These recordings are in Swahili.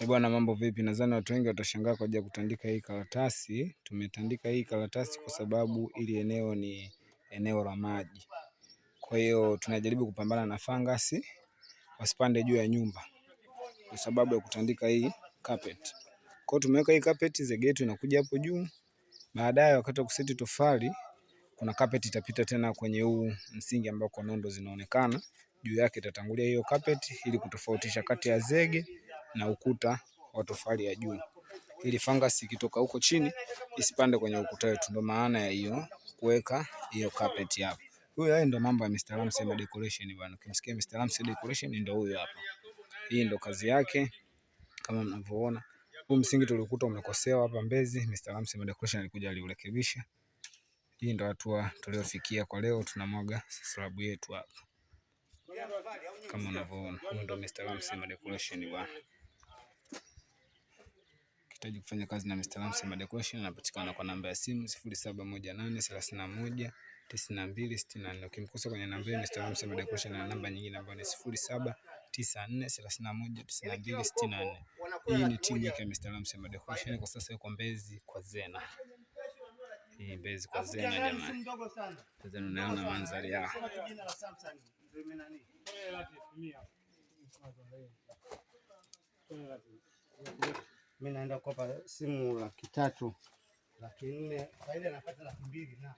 Bwana, mambo vipi? Nadhani watu wengi watashangaa kwa ajili ya kutandika hii karatasi. Tumetandika hii karatasi kwa sababu ili eneo ni eneo la maji, kwa hiyo tunajaribu kupambana na fangasi wasipande juu ya nyumba kwa sababu ya kutandika hii carpet. Kwa hiyo tumeweka hii carpet, zege yetu inakuja hapo juu. Baadaye wakati wa kuseti tofali, kuna carpet itapita tena kwenye huu msingi ambao kwa nondo zinaonekana juu yake, itatangulia hiyo carpet ili kutofautisha kati ya zege na ukuta wa tofali ya juu, ili fungus ikitoka huko chini isipande kwenye ukuta wetu. Ndio maana ya hiyo kuweka hiyo carpet hapo. Huyo hayo ndio mambo ya Mr. Ramsey Decoration bwana. Ukimsikia Mr. Ramsey Decoration ndio huyo hapa. Hii ndio kazi yake kama mnavyoona. Huu msingi tulikuta umekosewa hapa Mbezi, Mr. Ramsey Decoration alikuja aliurekebisha. Hii ndio hatua tuliofikia kwa leo, tunamwaga slab yetu hapa kama unavyoona. Huyu ndio Mr. Ramsey Decoration bwana. Ukihitaji kufanya kazi na Mr. Ramsey Decoration anapatikana kwa namba ya simu 0718 31 92 64. Ukimkosa kwenye namba hiyo Mr. Ramsey Decoration ana namba nyingine ambayo ni 0794 31 92 64. Hii ni timu yake ya Mr. Ramsey Decoration, kwa sasa yuko Mbezi kwa Zena. Hii Mbezi kwa Zena jamani. Sasa unaona mandhari yao. Mimi naenda kukopa simu 300,000, 400,000, faida napata 200,000 na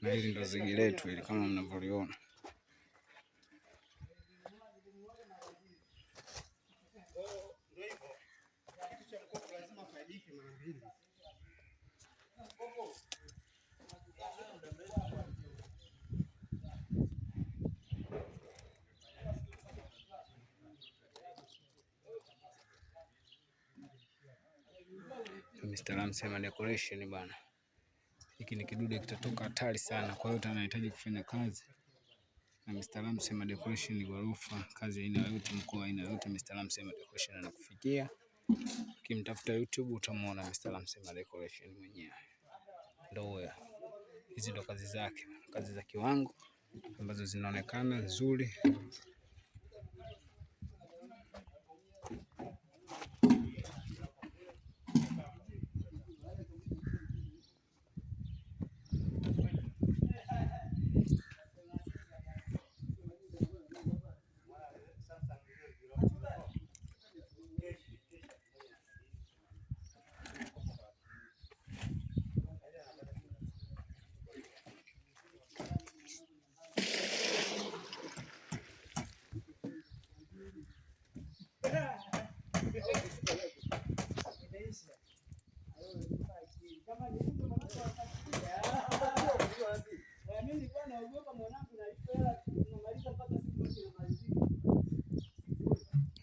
na hili ndo zigi letu hili kama mnavyoliona. Mr. Ramsey decoration bwana. Hiki ni kidude kitatoka hatari sana, kwa hiyo anahitaji kufanya kazi na Mr. Ramsey Decoration, ghorofa, kazi aina yoyote, mkoa aina yoyote, Mr. Ramsey Decoration anakufikia. Ukimtafuta YouTube utamuona Mr. Ramsey Decoration mwenyewe, ndio huyo. Hizi ndo kazi zake, kazi za kiwango ambazo zinaonekana nzuri.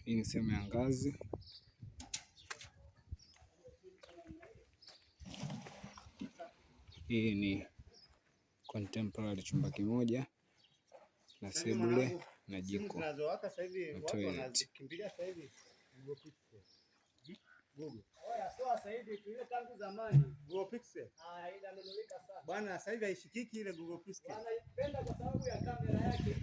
Hii ni sehemu ya ngazi. Hii ni contemporary, chumba kimoja na sebule na jiko na toilet. Bwana sasa hivi haishikiki ile Google Pixel. Wanaipenda kwa sababu ya kamera yake.